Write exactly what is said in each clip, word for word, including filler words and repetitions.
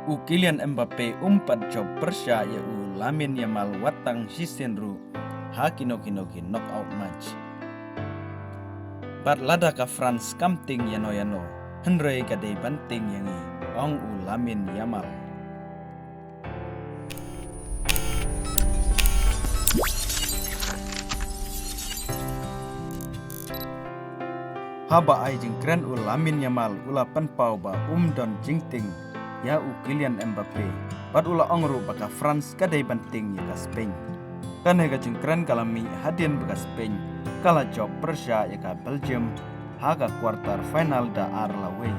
U Kylian Mbappe um pat jop pyrshah ïa u Lamine Yamal wat tang shisien ruh ha kino kino ki knockout match. Bad lada ka France kam tieng ïano ïano, hynrei ka dei ban tieng ïa ngi, ong u Lamine Yamal. Haba ai jingkren u Lamine Yamal u la pynpaw ba um don jingtieng ïa u Kylian Mbappe, bad u la ong ruh ba ka France ka dei ban tieng ïa ka Spain. Kane ka jingkren ka la mih hadien ba ka Spain ka la jop pyrshah ïa ka Belgium ha ka quarter final da ar la wei.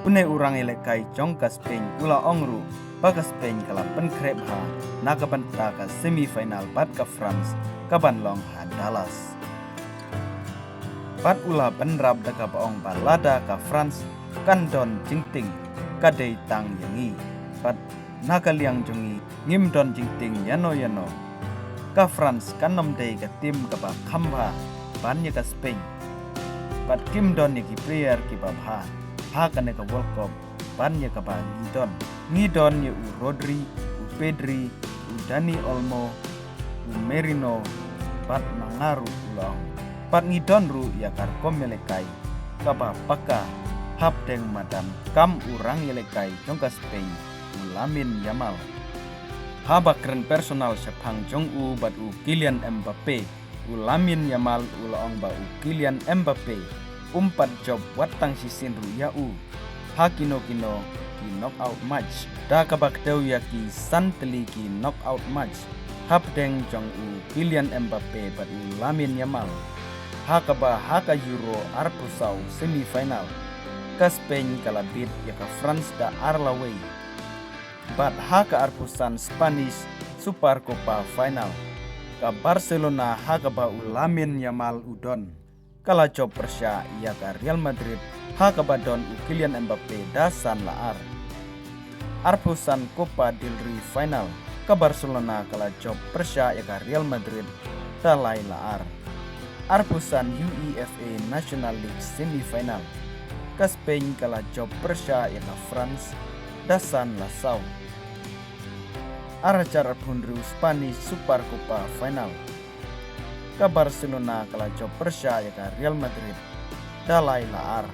Une u rangïalehkai jong ka Spain u la ong ruh ba ka Spain ka la pynkhreh bha na ka bynta ka semi final bad ka France ka ban long ha Dallas. Bad u la bynrap da kaba ong ba lada ka France kan don jingtieng, ka dei tang ïa ngi. Bad na ka liang jong ngi ngim don jingtieng ïano ïano. Ka France kan ym dei ka tim kaba kham bha ban ïa ka Spain. Bad kim don ïa ki player kiba bha ha kane ka World Cup ban ïa kaba ngi don. Ngi don ïa u Rodri, u Pedri, u Dani Olmo, u Merino, bad ma nga ruh, u la ong. Bad ngi don ruh ïa ka rukom ïalehkai kaba paka hapdeng madan kam u rangïalehkai jong ka Spain, u Lamine Yamal. Haba kren personal shaphang jong u bad u Kylian Mbappe, u Lamine Yamal u la ong ba u Kylian Mbappe um pat jop wat tang shisien ruh ïa u ha kino kino ki knockout match. Da kaba kdew ïa ki san tylli ki knockout match hapdeng jong u Kylian Mbappe bad u Lamine Yamal, ha kaba ha ka Euro arphew saw semi final, ka Spain ka la beat ïa ka France da ar la wei. Bad ha ka arphew san Spanish Super Copa final, ka Barcelona ha kaba u Lamine Yamal u don, ka la jop pyrshah ïa ka Real Madrid ha kaba don u Kylian Mbappe da san la ar. Arphew san Copa del Rey final, ka Barcelona ka la jop pyrshah ïa ka Real Madrid da lai la ar. Arphew san UEFA National League semi final, ka Spain ka la jop pyrshah ïa ka France da san la saw. Ar hajar arphew hynriew Spanish Super Copa final, ka Barcelona ka la jop pyrshah ïa ka Real Madrid da lai la ar.